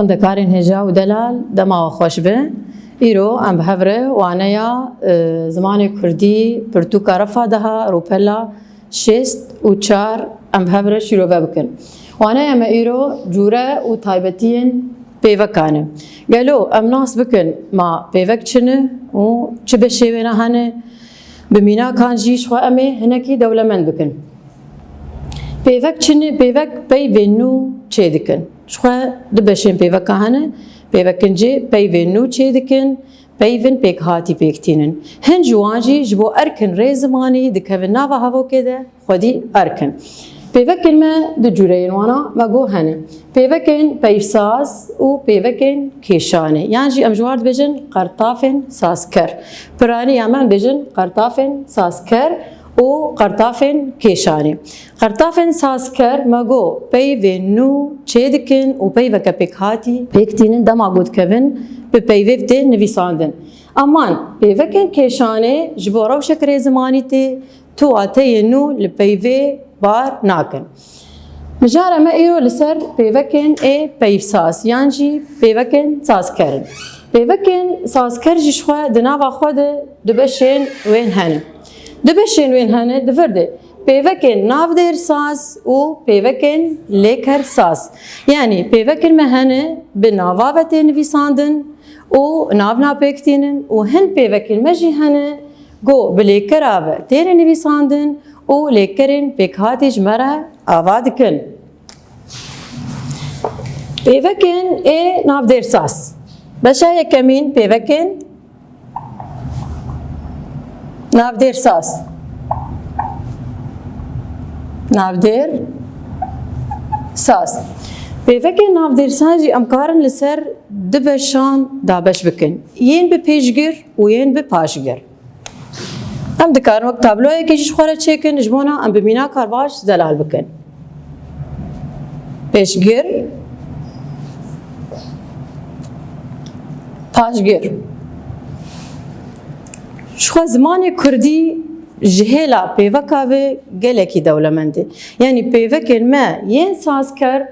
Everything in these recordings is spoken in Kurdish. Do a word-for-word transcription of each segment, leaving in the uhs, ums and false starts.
Xwendekarên hêja û delal, dema we xweş be. Îro em bi hev re waneya, e, zimanê kurdî, pirtûka refa deha, rûpela şêst û çar em bi hev re şîrove bikin. Waneya me îro cûre û taybetiyên pêvekan e. Gelo em nas bikin ma pêvek çi ne û çi beşê wêne hene, bi mînakan jî ji xwe em ê hinekî dewlemend bikin. Pêvek çi ne? Pêvek peyvên nû çê dikin. Ji xwe du beşên pêveka hene. Pêvekên cê peyvên nû çê dikin, peyvên pêkhatî pêk tînin. Hin ji wan jî ji bo erkin rê zimanî dikevin nava hevokê de xwedî erkin. Pêvekên me du cûreyên wana me got hene. Pêvekên peyvsaz û pêvekên kêşanê. Yan jî em ji wan dibêjin qertafên sazker. Piraniya me em dibêjin qertafên sazker û qertafên kêşanê. Qertafên sazker me got peyvên nû çê dikin û peyveke pêkhatî pêk tînin, dema ku dikevin bi peyvê tê nivîsandin. Eman pêvekên kêşanê ji bo rewşek rê zimanî tê, tu wateyên nû li peyvê bar nakin. Mijara me îro li ser pêvekên ê peyvsaz yan jî pêvekên sazker in. Pêvekên sazker jî ji xwe di nava xwe de du beşên wên hene. Du beşên wên hene di vir de pêvekên navdêrsaz û pêvekên lêkersaz. Yanî pêvekên me hene bi nava ve tê nivîsandin û nav napêk tînin û hin pêvekên me jî hene ku bi lêkera ve têne nivîsandin û lêkerên pêkhatî ji me re ava dikin. Pêvekên ê navdêrsaz. Beşa yekemîn, pêvekên navdêrsaz. Navdêrsaz. Pêvekên navdêrsaz jî em karin li ser du beşan dabeş bikin. Yên bi pêşgir û yên bi paşgir. Em dikarin wek tabloyekê jî ji xwe re çêkin, ji bona em bi mînakar baş zelal bikin. Pêşgir, paşgir. Ji xwe zimanê kurdî ji hêla pêveka ve gelekî dewlemend e. Yanî pêvekên me yên sazker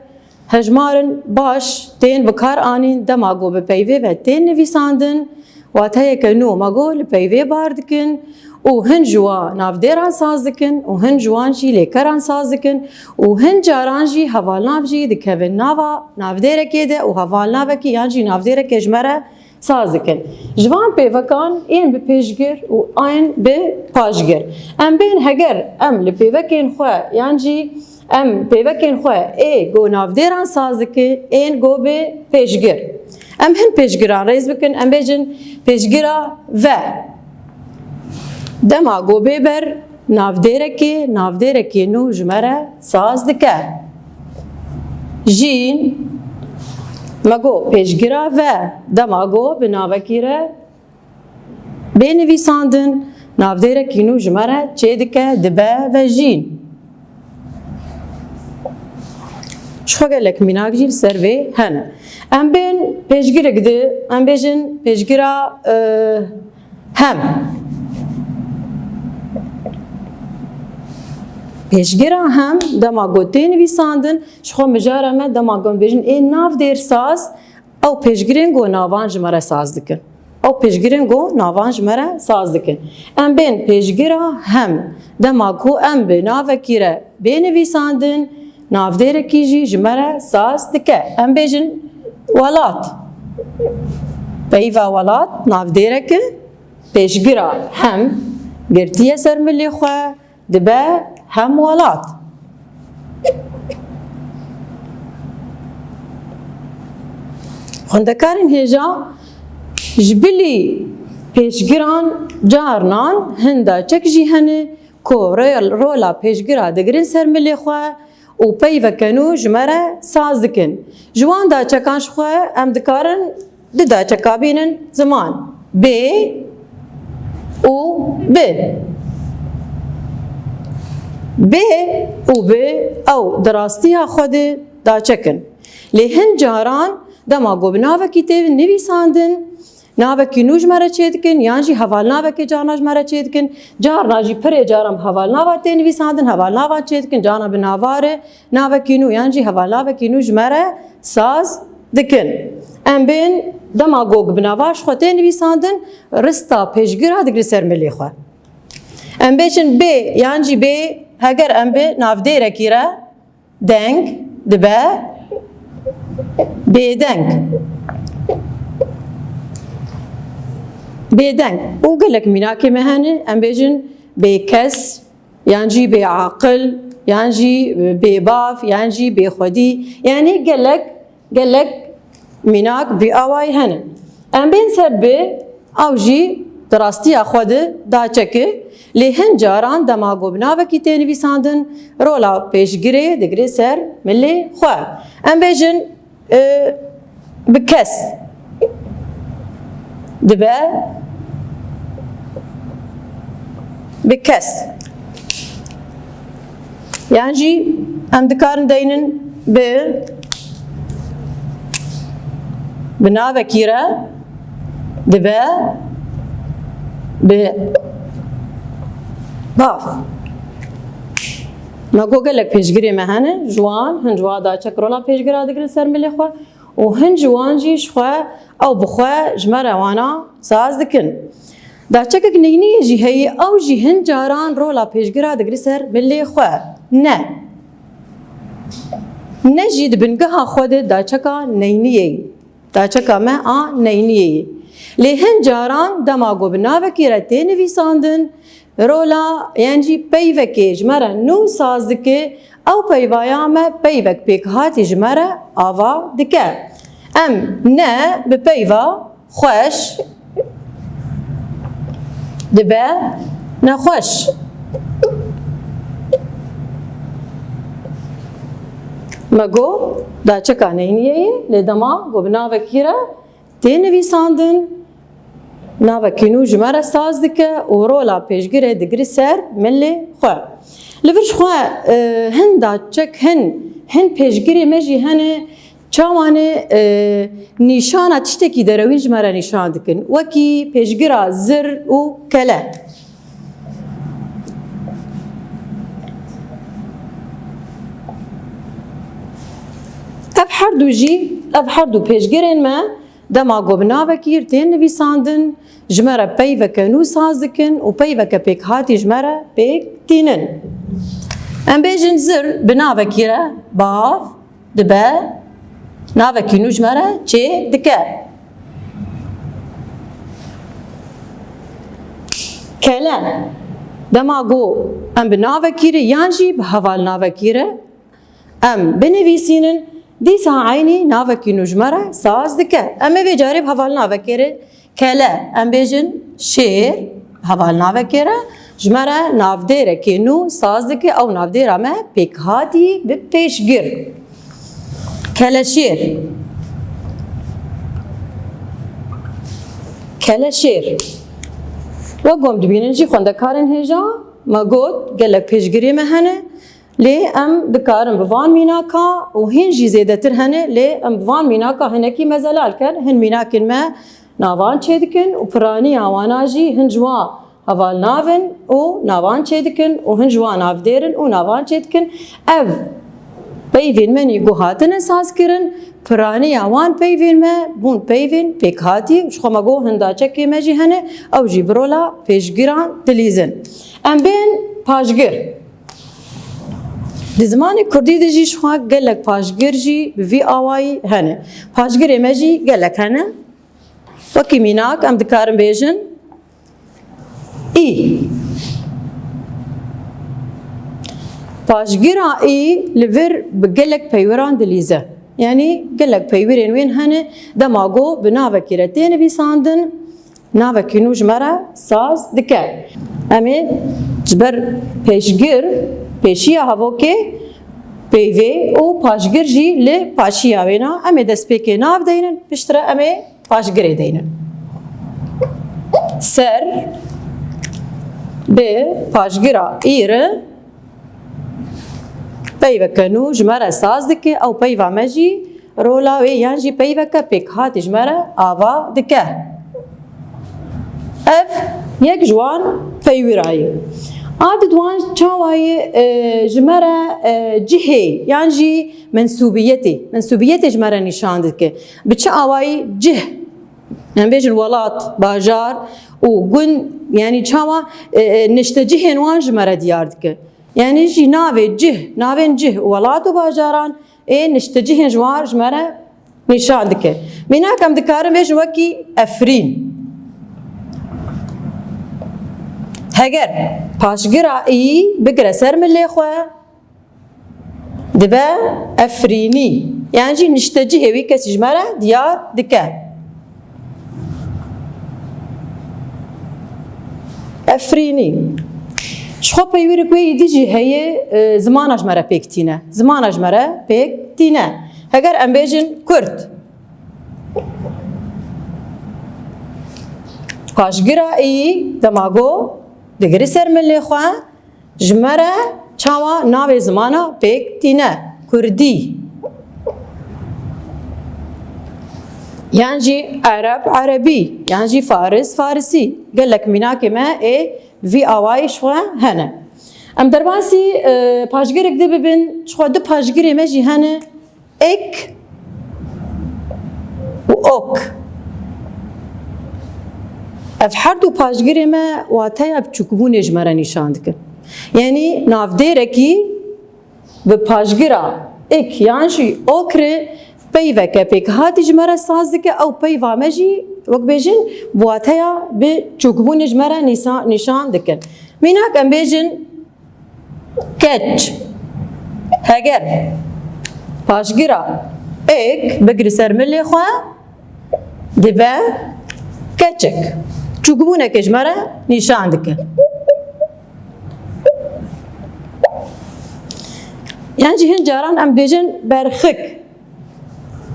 hejmarin baş tên bi kar anîn dema ku bi peyvê ve tên nivîsandin, wateyeke nû me got li peyvê bar dikin û hin ji wan navdêran saz dikin û hin ji wan jî lêkeran saz dikin û hin caran jî hevalnav jî dikevin nava navdêrekê de û hevalnavekî yan jî navdêrekê ji me re saz dikin. Ji van pêvekan ên bi pêşgir û ên bi paşgir. Em bên heger em li pêvekên xwe yan jî em pêvekên xwe ê ku navdêran saz dikin, ên ku bi pêşgir. Em hin pêşgiran rêz bikin, em bêjin pêşgira ve. Dema ku bê ber navdêrekê, navdêrekê nû ji me re saz dike. Jîn, me got pêşgira ve, dema ku bi navekî re bê nivîsandin, navdêrekî nû ji me re çê dike, dibe ve jîn. Ji xwe gelek mînak jî li ser vê hene. Em bên pêşgirek di, em bêjin pêşgira, e, hem. Pêşgira hem, dema ku tê nivîsandin, ji xwe mijara me, dema ku em bêjin ê navdêrsaz, ew pêşgirên ku navan ji me re saz dikin. Ew pêşgirên ku navan ji me re saz dikin. Em bên pêşgira hem. Dema ku em bi navekî re bê nivîsandin, navdêrekî jî ji me re saz dike. Em bêjin welat. Peyva welat navdêrek e, pêşgira hem girtiye ser milê xwe, dibe hem welat. Xwendekarên hêja, ji bilî pêşgiran carnan hin daçek jî hene ku rol-, rola pêşgira digirin ser milê xwe û peyveke nû ji me re saz dikin. Ji wan daçekan ji xwe em dikarin du daçeka bînin ziman. Bê û bi. Bê û bi ew di rastiya xwe de daçek in. Lê hin caran dema ku bi navekî tê nivîsandin, navekî nû ji me re çê dikin, yan jî hevalnavekê carna ji me re çê dikin, carna jî pirê caran bi hevalnava tê nivîsandin, hevalnavan çê dikin, carna bi nava re navekî nû yan jî hevalnavekî nû ji me re saz dikin. Em bên dema ku bi nava ji xwe tê nivîsandin, rista pêşgira digre ser milê xwe. Em bêjin bê yan jî bê, heger em bi navdêrekî re deng dibe bêdeng. Bêdeng. Û gelek mînakê me hene, em bêjin bêkes, yan jî bêaqil, yan jî bêbav, yan jî bêxwedî. Yanî gelek, gelek mînak bi awayî hene. Em bên ser bi, ew jî di rastiya xwe de daçek e, lê hin caran dema ku bi navekî tê nivîsandin, rola pêşgirê digre ser milê xwe. Em bêjin, e, bi kes dibe bi kes. Yan jî em dikarin deynin bi, bi navekî re dibe bi bav. Me got gelek pêşgirê me hene, ji wan hin ji wan daçek rola pêşgira digirin ser milê xwe û hin ji wan jî ji xwe ew bi xwe ji me re wana saz dikin. Daçekek neyniyê jî heye, ew jî hin caran rola pêşgira digre ser milê xwe. Ne. Ne jî di bingeha xwe de daçeka neyniyê ye. Daçeka me a neyniyê ye. Lê hin caran dema ku bi navekî re tê nivîsandin, rola yan jî peyvekê ji me re nû saz dike, ew peyvaya me peyvek pêkhatî ji me re ava dike. Em ne bi peyva xweş dibe nexweş. Me got, daçeka neyniyê ye, lê dema ku bi navekî re tê nivîsandin, navekî nû ji me re saz dike û rola pêşgirê digre ser milê xwe. Li vir ji xwe, e, hin daçek, hin, hin pêşgirê me jî hene, çawanê, e, nîşana tiştekî derewîn ji me re nîşan dikin. Wekî pêşgira zir û kele. Ev her du jî, ev her du pêşgirên me dema ku bi navekî tên nivîsandin, ji me re peyveke nû saz dikin û peyveke pêkhatî ji me re pêk tînin. Em bêjin zir bi navekî re bav dibe, navekî nû ji me re çê dike. Kele, dema ku em bi navekî re yan jî bi hevalnavekî re em binivîsînin, dîsa eynî navekî nû ji me re saz dike. Em ê vê carê bi hevalnavekê re kele, em bêjin şêr, hevalnavekê re ji me re navdêrekê nû saz dike, ew navdêra me pêkhatî bi pêşgir. Keleşêr. Keleşêr. Wek ku em dibînin jî xwendekarên hêja, me got gelek pêşgirê me hene. Lê em dikarin bi van mînaka û hîn jî zêdetir hene, lê em bi van mînaka hinekî me zelal kin. Hin mînakên me navan çêdikin û piraniya wana jî hin ji wan hevalnav in û navan çêdikin û hin ji wan navdêr in û navan çêdikin. Ev peyvên me nî ku hatine sazkirin, piraniya wan peyvên me bûn peyvên pêkhatî. Ji xwe me got hin daçekê me jî hene, ew jî bi rola pêşgiran dilîzin. Em bên paşgir. Di zimanê kurdî de jî ji xwe gelek paşgir jî bi vî awayî hene. Paşgirê me jî gelek hene. Wekî mînak em dikarin bêjin î. Paşgira î li vir bi gelek peywiran dilîze. Yanî gelek peywirên wên hene, dema ku bi navekî re tê nivîsandin, navekî nû ji me re saz dike. Em ê ji ber pêşgir, pêşiya hevokê, peyvê û paşgir jî li paşiya wê ne. Em ê destpêkê nav deynin, piştre em ê paşgirê deynin. Ser bi paşgira î re peyveke nû ji me re saz dike, ew peyva me jî rola wê yan jî peyveke pêkhatî ji me re ava dike. Ev yek ji wan peywira ye. A di duan çawayê, e, ji me re, e, cihê yan jî mensûbiyetê, mensûbiyetê ji me re nîşan dike. Bi çi awayî cih? Em bêjin welat, bajar û gund, yanî çawa, e, e, niştecihên wan ji me re diyar dike. Yanî jî navê cih, navên cih, welat û bajaran ê niştecihên ji wan ji me re nîşan dike. Mînak em dikarin bêjin wekî Efrîn. Heger paşgira î bigire ser milê xwe, dibe Efrînî. Yan jî niştecihê wî kesî ji me re diyar dike. Efrînî. Ji xwe peywirek wê yî dî jî heye, e, zimana ji me re pêk tîne. Zimana ji me re pêk tîne. Heger em bêjin Kurd. Paşgira î dema go digiri ser milê xwe, ji me re çawa navê zimana pêk tîne? Kurdî. Yan jî Ereb, Erebî. Yan jî Faris, Farisî. Gelek mînakê me ê vî awayî ji xwe hene. Em derbasî, e, paşgirek di bibin, ji xwe du paşgirê me jî hene. Ek û ok. Ev her du paşgirê me wateya biçûkbûnê ji me re nîşan dikin. Yanî navdêrekî bi paşgira ek yan jî ok re peyveke pêkhatî ji me re saz dike, ew peyva me jî wek bêjin bi wateya biçûkbûnê ji me re nîsa-, nîşan dikin. Mînak em bêjin Keç. Heger paşgira ek bigri ser milê xwe, dibe keçik. Çûkbûneke ji me re nîşan dike. Yan jî hin caran em dibêjin berxik.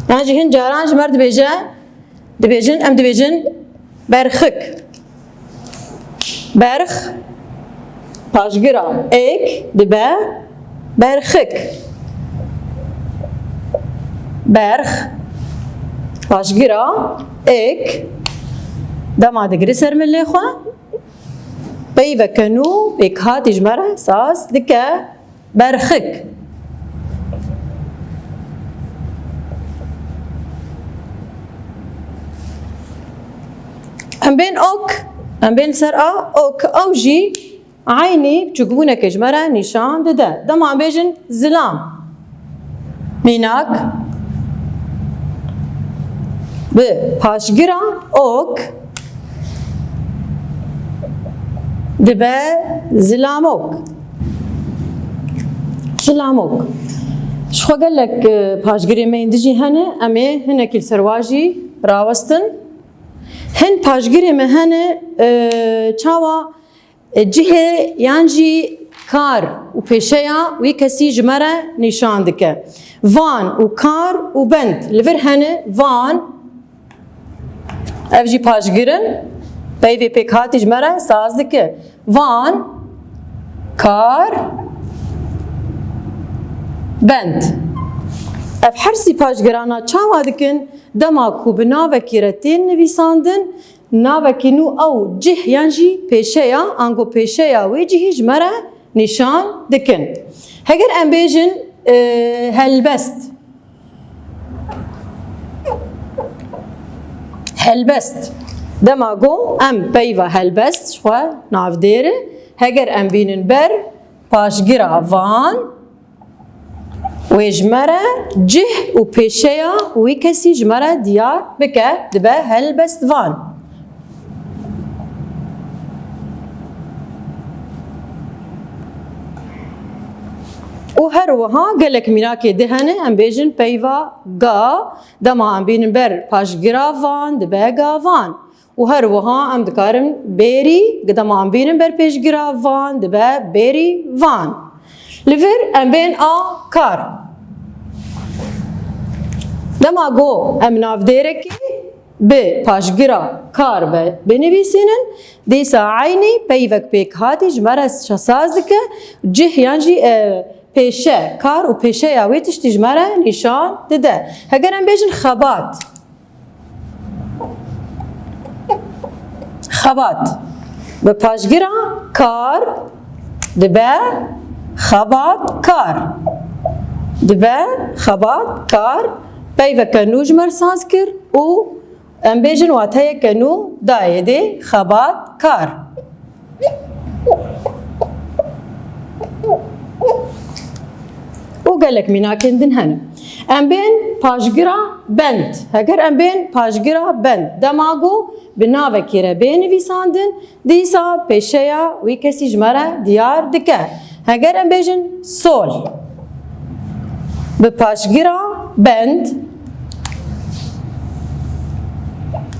Yan jî hin caran ji me re dibêje Dibêjin, em dibêjin berxik. Berx, paşgira ek dibe berxik. Berx, paşgira ek dema digiri ser milê xwe, peyveke nû pêkhatî ji me re saz dike. Berxik. Em bên ok, em bên ser a, ok, ew jî eynî çûkbûneke ji me re nîşan dide. Dema em bêjin zilam. Mînak, bi paşgira ok dibe zilamok. Zilamok. Ji xwe gelek, e, paşgirê me yên dijî hene, em ê hinekî li ser wa jî rawestin. Hin paşgirê me hene, e, çawa E, cihê yan jî kar û pêşeya wî kesî ji me re nîşan dike. Van û kar û bend. Li vir hene van, ev jî paşgir in, peyvê pêkhatî ji me re saz dike. Van, kar, bend. Ev her sî paşgirana çawa dikin? Dema ku bi navekî re tên nivîsandin, navekî nû ew cih yan jî pêşeya, ango pêşeya wê cihî ji me re nîşan dikin. Heger em bêjin, e, helbest. Helbest. Dema ku em peyva helbest ji xwe navdêr e, heger em bînin ber paşgira van, wê ji me re cih û pêşeya wî kesî ji me re diyar bike, dibe helbestvan. Û her wiha gelek mînakê di hene, em bêjin peyva ga, dema em bînin ber paşgira van, dibe gavan. Û her wiha em dikarin bêrî, dema em bînin ber pêşgira van, dibe bêrî van. Li vir em bên a kar. Dema go em navdêrekî bi paşgira kar be binivîsînin, dîsa eynî peyvek pêkhatî ji me re saz dike, cih yan jî, e, pêşe, kar û pêşeya wê tiştî ji me re nîşan dide. Heger em bêjin xebat. Xebat. Bi paşgira kar, Dibe xebatkar. Dibe xebatkar. Peyveke nû ji me re saz kir û em bêjin wateyeke nû dayê dê xebatkar. Û gelek mînakên din hene. Em bên paşgira bend. Heger em bên paşgira bend, dema ku bi navekî re bê nivîsandin, dîsa pêşeya wî kesî ji me re diyar dike. Heger em bêjin sol, bi paşgira bend,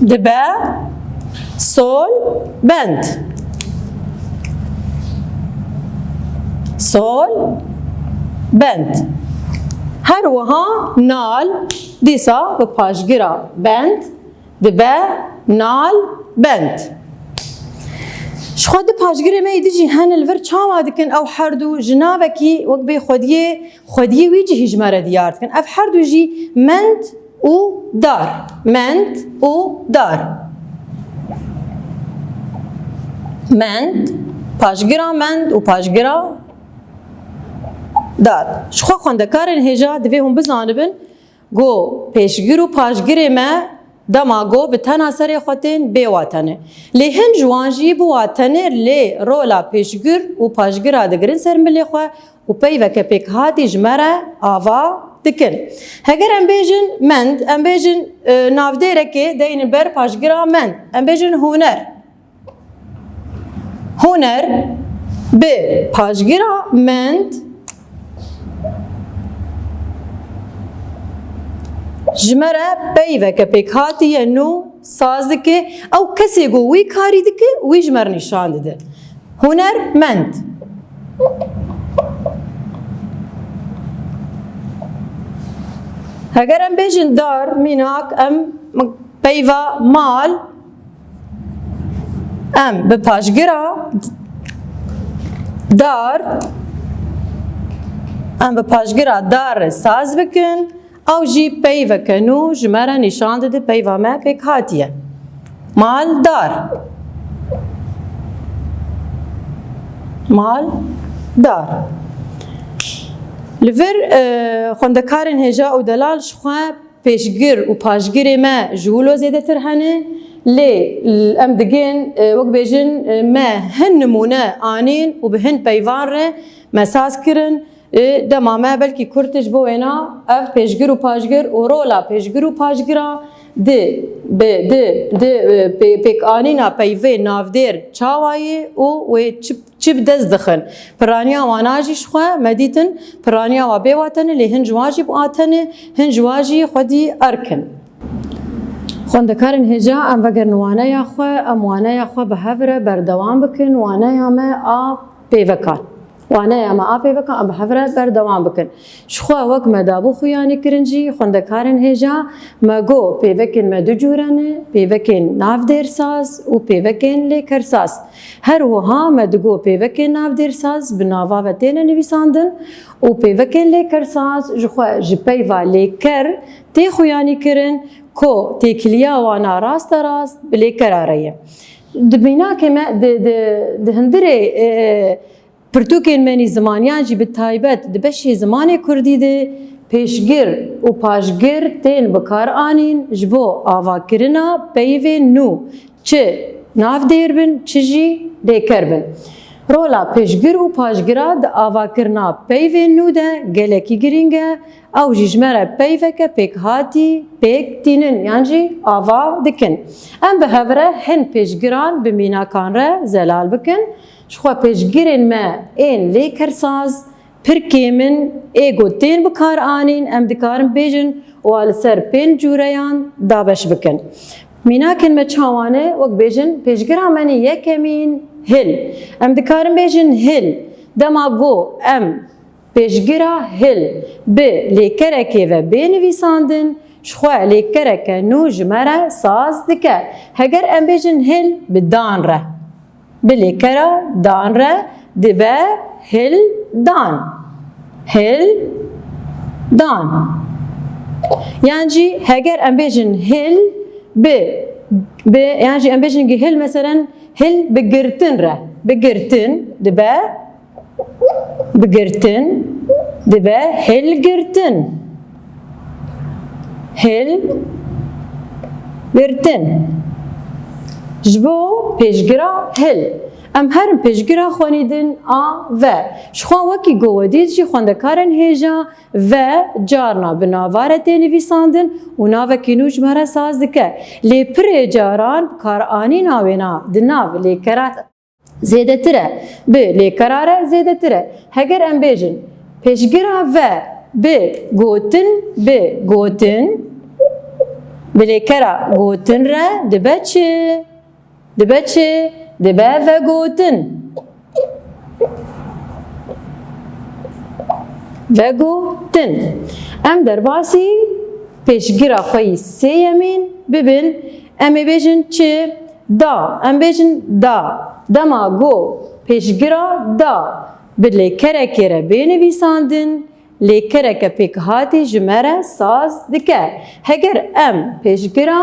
dibe sol bend. Sol bend. Her wiha nal, dîsa bi paşgira bend, dibe nal bend. Ji xwe di paşgirê me yê din jî hene, li vir çawa dikin ew her du ji navekî wek bê xwediyê, xwediyê wî cihî ji me re diyar dikin. Ev her du jî mend û dar. Mend û dar. Mend, paşgira mend û paşgira dar. Ji xwe xwendekarên hêja divê hûn bizanibin ku pêşgir û paşgirê me dema ku bi tena serê xwe tên bê wate ne. Lê hin ji wan jî bi wate ne, lê rola pêşgir û paşgira digirin ser milê xwe û peyveke pêkhatî ji me re ava dikin. Heger em bêjin mend, em bêjin, e, navdêrekê deynin ber paşgira mend. Em bêjin huner. Huner bi paşgira mend ji me re peyveke pêkhatî ye nû saz dike. Ew kesê ku wî karî dike, wî ji me re nîşan dide. Hunermend. Heger em bêjin dar, mînak, em peyva mal, em bi paşgira dar, em bi paşgira dar re saz bikin. Ew jî peyveke nû ji me re nîşan dide, peyva me pêk hatiye. Maldar. Maldar. Li vir, e, xwendekarên hêja û delal ji xwe pêşgir û paşgirê me ji wilo zêdetir hene, lê em digên, e, wek bêjin, e, me hin nimûne anîn û bi hin peyvan re me saz kirin. Ê, dema me belkî kurt e, ji bo wêna ev pêşgir û paşgir û rola pêşgir û paşgira di, bi, di, di, e, pê-, pêkanîna peyvê navdêr çawa ye û wê çi, çi bi dest dixin. Piraniya wana jî ji xwe me dîtin, piraniya wa bê wate ne, lê hin ji wan jî bi wate ne, hin ji wan jî xwedî erk in. Xwendekarên hêja, em vegerin waneya xwe, em waneya xwe bi hev re berdewam bikin, waneya me a pêvekan. Waneya me a pêvekan em bi hev re berdewam bikin. Ji xwe wek me dabû xuyanî kirin jî, xwendekarên hêja, me got pêvekên me du cûre ne, pêvekên navdêrsaz û pêvekên lêkersaz. Her wiha me digot pêvekên navdêrsaz bi nava ve têne nivîsandin û pêvekên lêkersaz ji xwe ji peyva lêker tê xuyanî kirin ku têkiliya wana rasterast bi lêkera re ye. Di mînakê me, di, di, di hundirê, e, pirtûkên me nîzimaniyan jî bi taybet di beşê zimanê kurdî de pêşgir û paşgir tên bi kar anîn ji bo avakirina peyvên nû, çi navdêr bin, çi jî lêker bin. Rola pêşgir û paşgira di avakirina peyvên nû de gelekî girîng e. Ew jî ji me re peyveke pêkhatî pêk tînin yan jî ava dikin. Em bi hev re hin pêşgiran bi mînakan re zelal bikin. Ji xwe pêşgirên me ên lêkersaz pir kêm in, ê ku tên bi kar anîn, em dikarin bêjin û a li ser pênc cûreyan dabeş bikin. Mînakên me çawa ne? Wek bêjin, pêşgira me nî yekemîn hil. Em dikarin bêjin hil. Dema ku em pêşgira hil bi lêkerekê ve bê nivîsandin, ji xwe lêkereke nû ji me re saz dike. Heger em bêjin hil bi dan re, bi lêkera dan re dibe hil dan. Hil dan. Yan jî heger em bêjin hil bi, bi, yan jî em bêjin ki hil, meselen, hil bi girtin re, bi girtin dibe Bi girtin dibe hilgirtin. Hilgirtin. Ji bo pêşgira hil. Em herin pêşgira xwenî din a ve. Ji xwe wekî ku we dît jî xwendekarên hêja ve carna bi nava re tê nivîsandin û navekî nû ji me re saz dike. Lê pirê caran bikaranîna wêna di nav lêkera zêdetir e, bi lêkera re zêdetir e. Heger em bêjin, pêşgira ve bi gotin, bi gotin, bi lêkera gotin re dibe çi? Dibe çi? Dibe vegotin. Vegotin. Em derbasî pêşgira xwe yî sêyemîn bibin. Em ê bêjin çi? Da. Em bêjin da. Dema go pêşgira da bi lêkerekê re bê nivîsandin, lêkereke pêkhatî ji me re saz dike. Heger em pêşgira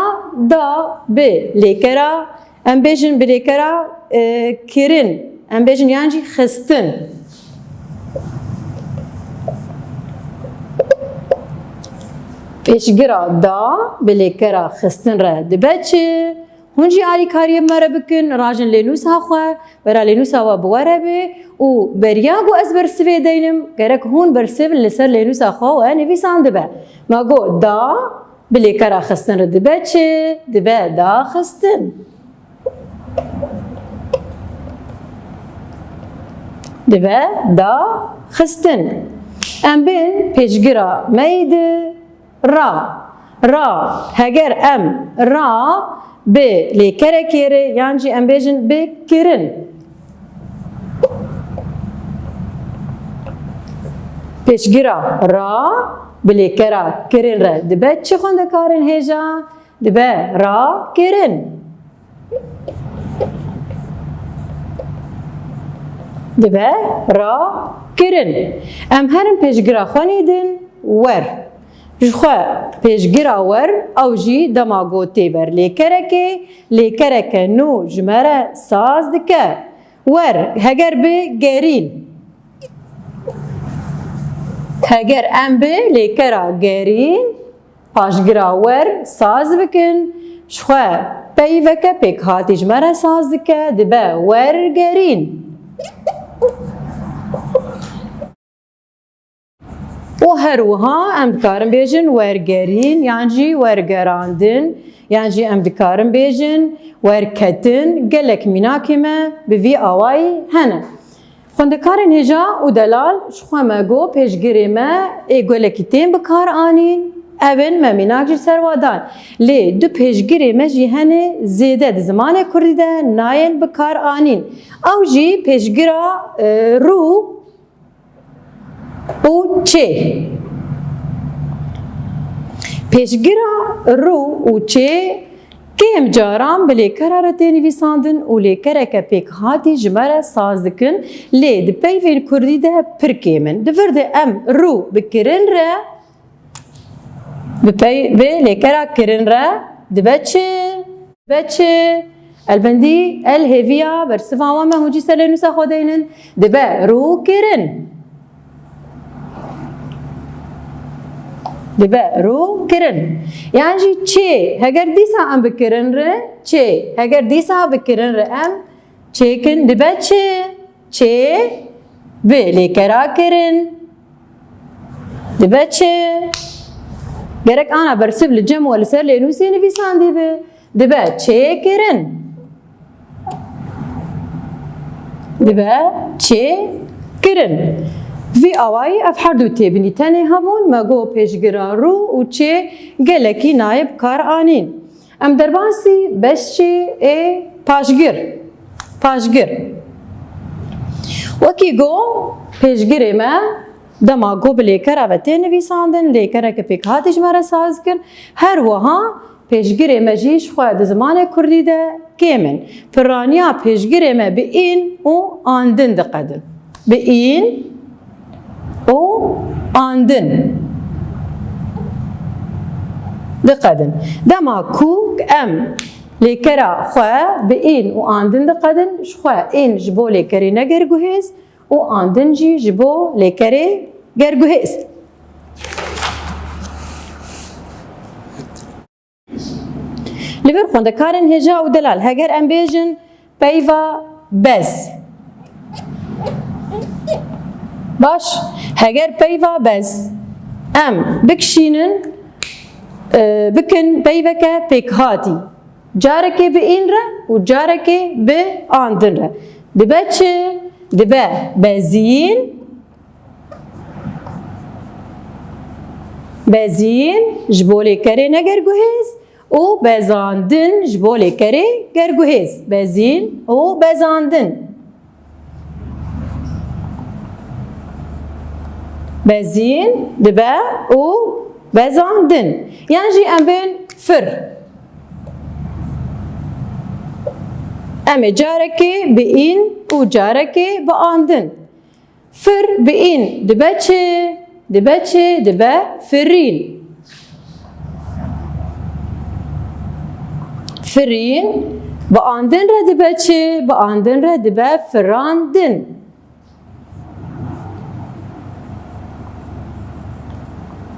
da bi lêkera, em bêjin bi lêkera, e, kirin, em bêjin yan jî xistin. Pêşgira da bi lêkera xistin re dibe çi? Hûn jî alîkariyê me re bikin, rajin lênûsa xwe, bera lênûsa we bi we re be û beriya ku ez bersivê deynim, gerek hûn bersiv li ser lênûsa xwe we nivîsandibe. Me got da bi lêkera xistin re dibe çi? Dibe daxistin. Dibe daxistin. Em bên pêşgira me yî di ra. Ra. Heger em ra bi lêkerekê re yan jî em bêjin bi kirin. Pêşgira ra bi lêkera kirin re dibe çi xwendekarên hêja? Dibe ra kirin. Dibe ra kirin. Em herin pêşgira xwe nîdin wer. Ji xwe pêşgira wer ew jî dema ku tê ber lêkerekê, lêkereke nû ji me re saz dike. Wer, heger bi gerîn. Heger em bi lêkera gerîn paşgira wer saz bikin, ji xwe peyveke pêkhatî ji me re saz dike, dibe wergerîn. Û her wiha em dikarin bêjin wergerîn, yan jî wergerandin, yan jî em dikarin bêjin werketin. Gelek mînakê me bi vî awayî hene. Xwendekarên hêja û delal, ji xwe me got pêşgirê me ê gelekî tên bi kar anîn, ew in me mînak jî ser wa dan. Lê du pêşgirê me jî hene zêde di zimanê kurdî de nayên bi kar anîn. Ew jî pêşgira, e, rû û çê. Pêşgira rû û çê kêm caran bi lêkera re tê nivîsandin û lêkereke pêkhatî ji me re saz dikin, lê di peyvên kurdî de pir kêm in. Di vir de em rû bi kirin re, bi pey-, bi lêkera kirin re dibe çi? Dibe çi? Elbendî, el hêviya bersiva wan me hûn jî ser lênûsa xwe deynin. Dibe rû kirin. Dibe rû kirin. Yan jî çê, heger dîsa em bi kirin re, çê, heger dîsa bi kirin re em çêkin, dibe çi? Çê, bi lêkera kirin. Dibe çi? Gerek ana bersiv li cem we li ser lênûsê nivîsandî bi. Dibe çêkirin. Dibe çêkirin. Vî awayî ev her du têbinî tenê hebûn, me got pêşgira rû û çê gelekî nayê bi kar anîn. Em derbasî beşê ê paşgir. Paşgir. Wekî got pêşgirê me dema ku bi lêkera ve tê nivîsandin, lêkereke pêkhatî ji me re saz dikin. Her wiha pêşgirê me jî ji xwe di zimanê kurdî de kêm in. Piraniya pêşgirê me bi în û andin diqedin. Bi în û andin diqedin. Dema ku em lêkera xwe bi în û andin diqedin, ji xwe în ji bo lêkerî neger guhêz, û andin jî ji bo lêkerê gerguhêz. Li vir xwendekarên hêja û delal, heger em bêjin peyva bez. Baş, heger peyva bez em bikişînin, e, bikin peyveke pêkhatî. Carekê bi în re û carekê bi andin re. Dibe çi? Dibe beziyîn, beziyîn ji bo lêkerê negerguhêz û bezandin ji bo lêkerê gerguhêz. Beziyîn û bezandin. Beziyîn dibe û bezandin. Yan jî em bên fir. Em ê carekê bi în û carekê bi andin. Fir bi în dibe çi? Dibe çi? Dibe firîn. Firîn bi andin re dibe çi? Bi andin re dibe firandin.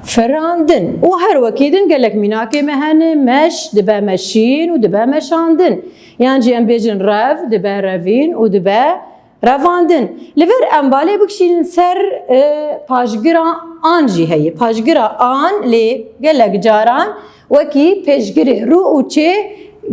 Firandin. Û her wekî din gelek mînakê me hene, meş dibe meşîn û dibe meşandin. Yan jî em bêjin rev dibe revîn û dibe revandin. Li vir em balê bikişînin ser, e, paşgira an jî heye. Paşgira an lê gelek caran wekî pêşgirê rû û çê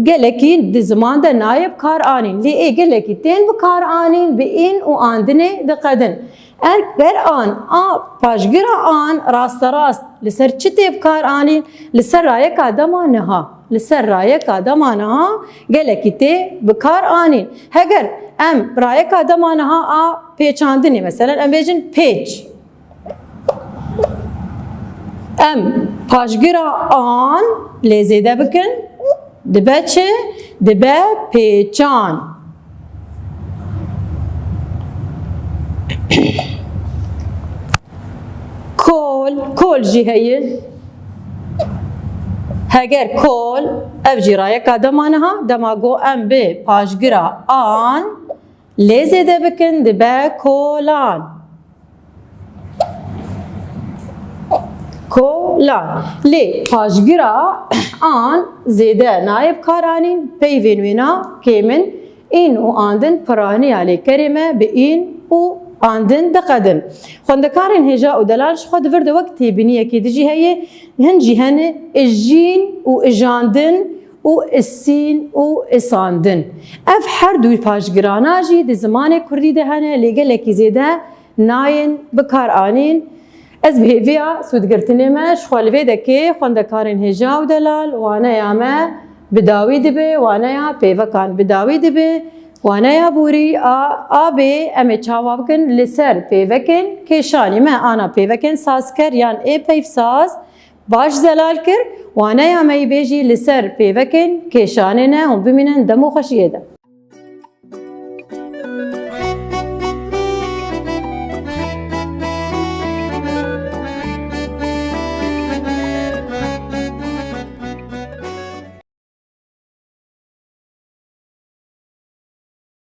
gelekî di ziman de nayê bi kar anîn. Lê ê gelekî tên bi kar anîn, bi în û andinê diqedin. Eger an a paşgira an rasterast li ser çi tê bi kar anîn? Li ser rayeka dema niha. Li ser rayeka dema niha gelekî tê bi kar anîn. Heger em rayeka dema niha a pêçandinê, meselen em bêjin pêç. Em paşgira an lê zêde bikin, dibe çi? Dibe pêçan. Kol, kol jî heye. Heger kol, ev jî rayeka dema niha, dema go em bi paşgira an lê zêde bikin, dibe kolan. Kolan. Lê paşgira an zêde nayê bi kar anîn, peyvên wêna kêm in. În û andin piraniya lêkerê me bi în û andin diqedin. Xwendekarên hêja û delal ji xwe di vir de wek têbîniyekê di jî heye, hin jî hene ijîn û ijandin û isîn û isandin. Ev her du paşgirana jî di zimanê kurdî de hene, lê gelekî zêde nayên bi kar anîn. Ez bi hêviya sûdgirtinê me ji xwe li vê dekê xwendekarên hêja û delal waneya me bi dawî dibe, waneya pêvekan bi dawî dibe, waneya borî a, a bê em ê çawa bikin li ser pêvekên kêşanî me, ana pêvekên sazker yan ê peyvsaz, baş zelal kir, waneya me yî bê jî li ser pêvekên kêşanê ne, hûn bimînin dem û xweşiyê de.